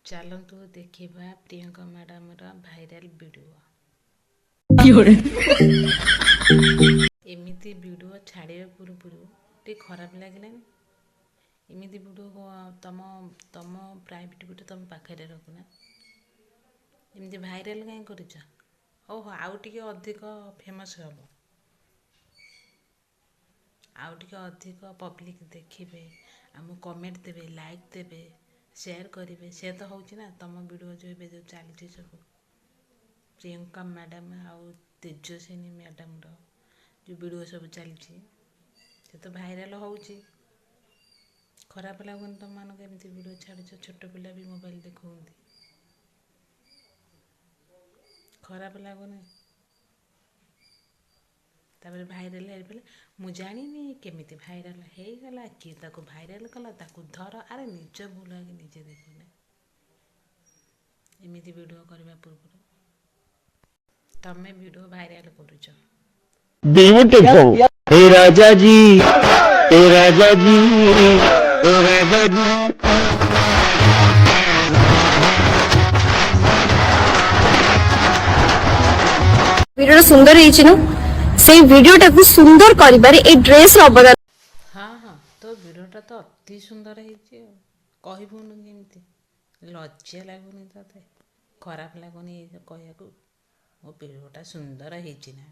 ଚାଲନ୍ତୁ ଦେଖିବା Priyanka ମ୍ୟାଡ଼ାମର viral video. ଏମିତି ଭିଡ଼ିଓ ଛାଡ଼ିବା ପୂର୍ବରୁ ଟିକେ ଖରାପ ଲାଗିଲାନି? ଏମିତି ଭିଡ଼ିଓ ତମ ପ୍ରାଇଭେଟ୍ ଭିଡ଼ିଓ ତମ ପାଖରେ ରଖୁନା, ଏମିତି ଭାଇରାଲ କାହିଁ କରୁଛ? ଓହୋ, ଆଉ ଟିକେ ଅଧିକ ଫେମସ୍ ହେବ, ଆଉ ଟିକେ ଅଧିକ ପବ୍ଲିକ୍ ଦେଖିବେ, ଆମକୁ କମେଣ୍ଟ ଦେବେ, ଲାଇକ୍ ଦେବେ, ସେୟାର କରିବେ। ସେ ତ ହେଉଛି ନା ତମ ଭିଡ଼ିଓ ଯେଉଁ ଏବେ ଯେଉଁ ଚାଲିଛି ସବୁ, ପ୍ରିୟଙ୍କା ମ୍ୟାଡ଼ାମ୍ ଆଉ ତେଜସ୍ୱିନୀ ମ୍ୟାଡ଼ାମ୍ର ଯେଉଁ ଭିଡ଼ିଓ ସବୁ ଚାଲିଛି, ସେ ତ ଭାଇରାଲ ହେଉଛି। ଖରାପ ଲାଗୁନି ତମମାନଙ୍କୁ ଏମିତି ଭିଡ଼ିଓ ଛାଡ଼ୁଛ? ଛୋଟ ପିଲା ବି ମୋବାଇଲ ଦେଖୁଛନ୍ତି, ଖରାପ ଲାଗୁନି? ତାପରେ ଭାଇରାଲ ହେଇଗଲା, ମୁଁ ଜାଣିନି କେମିତି ଭାଇରାଲ ହେଇଗଲା, କିଏ ତାକୁ ଭାଇରାଲ କଲା, ତାକୁ ଧର। ଆରେ ନିଜ ଭୁଲ ଆଗେ ନିଜେ ଦେଖୁନା। ଏମିତି ଭିଡ଼ିଓ କରିବା ପୂର୍ବରୁ ତମେ ଭିଡ଼ିଓ ଭାଇରାଲ କରୁଛ। Beautiful. हे राजा जी, हे राजा जी, हे राजा जी। ଭିଡିଓଟା ସୁନ୍ଦର ହେଇଛି ନା? ସେଇ ଭିଡିଓଟାକୁ ସୁନ୍ଦର କରିବାରେ ଏଇ ଡ୍ରେସର ଅବଦାନ ହଁ ହଁ, ତୋ ଭିଡ଼ିଓଟା ତ ଅତି ସୁନ୍ଦର ହେଇଛି, ଆଉ କହିବୁନୁ କେମିତି? ଲଜ୍ଜା ଲାଗୁନି ତୋତେ? ଖରାପ ଲାଗୁନି ଏଇ କହିବାକୁ, ମୋ ଭିଡ଼ିଓଟା ସୁନ୍ଦର ହେଇଛି ନା?